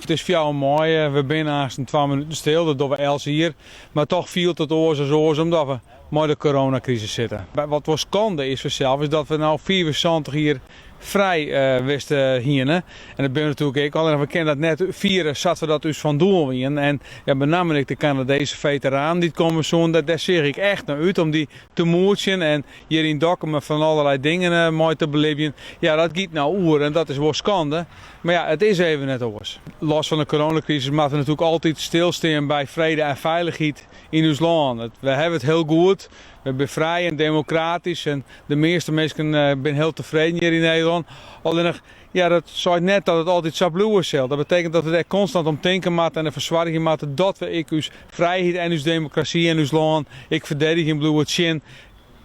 It is fjouwer maaie, we binne aansten twa minuten stil, dat dogge we elts jier. Mar toch fielt it oars as oars omdat we mei de coronakrisis sitte. Wat wol skande is fansels is dat we no 75 jier frij west hiene. En dat binne we natuerlik ek, allinnich we kinne dat net fiere sa't we dat ús fan doel wiene. En ja, benammen ek de Kanadese feteranen dy't komme soene, dêr seach ik echt nei út om dy te moetsjen en hjir yn Dokkum fan allerlei dingen mei te belibjen. Ja, dat giet no oer en dat is wol skande. Mar ja, it is even net oars. Los fan de coronakrisis moatte we natuerlik altyd stilstean by frede en feilichheid yn ús lân. We hawwe it hiel goed, we binne frij en demokratysk en de measte minsken binne hiel tefreden hjir yn Nederlân. Allinnich, ja, dat seit net dat it altyd sa bliuwe sil. Dat betekent dat we der konstant om tinke moatte en derfoar soargje moatte dat we ek ús frijheid en ús demokrasy en ús lân ek ferdedigjen bliuwe tsjin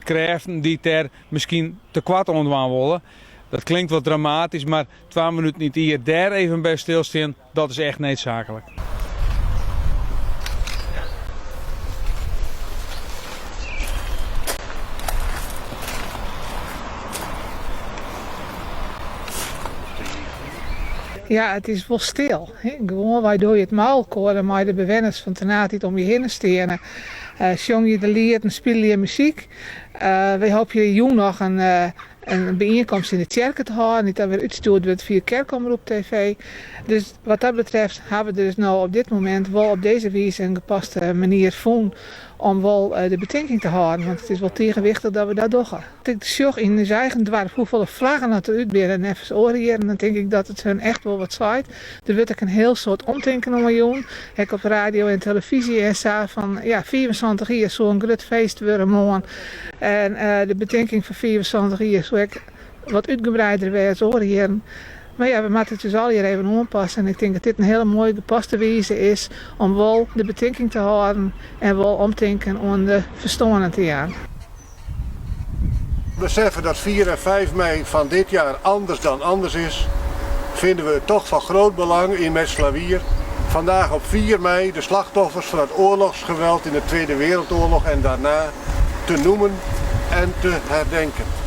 krêften dy't dêr miskien tekoart oan dwaan wolle. Dat klinkt wat dramatysk, mar twa minuten yn it jier dêr even by stilstean, dat is echt needsaaklik. Ja, it is wol stil. Gewoanwei dogge je it mei elkoar en mei de bewenners fan Ternaard dy't om je hinne steane. Sjong je de lieten, spylje je muzyk. Wy hoopje jûn noch in in byienkomst yn de tsjerke te hâlden, dy't dan wer útstjoerd wurdt fia Kerkomroep TV. Dus wat dat betreft hawwe we dus no op dit momint wol op dizze wize in gepaste manier fûn om wol de betinking te hâlden, want it is wol tige wichtich dat we dat dogge. As ik sjoch yn ús eigen doarp hoefolle flaggen dat der út binne neffens oare jierren, dan tink ik dat it hun echt wol wat seit. Der wurdt ek in hiel soad omtinken oan jûn, ek op radio en telefyzje en sa, fan ja, 75 jier soe in grut feest wurde moarn. En de betinking fan 75 jier soe ek wat útgebreider wêze oare jierren. Mar ja, we moatte it ús allegear even oanpasse en ik tink dat dit in hiele moaie gepaste wize is om wol de betinking te hâlden en wol omtinken oan de ferstoarnen te jaan. Beseffen dat 4 en 5 mei van dit jaar anders dan anders is, vinden we het toch van groot belang in Metslawier vandaag op 4 mei de slachtoffers van het oorlogsgeweld in de Tweede Wereldoorlog en daarna te noemen en te herdenken.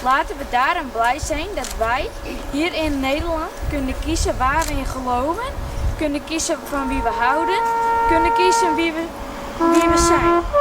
Laten we daarom blij zijn dat wij hier in Nederland kunnen kiezen waar we in geloven, kunnen kiezen van wie we houden, kunnen kiezen wie we, wie we zijn.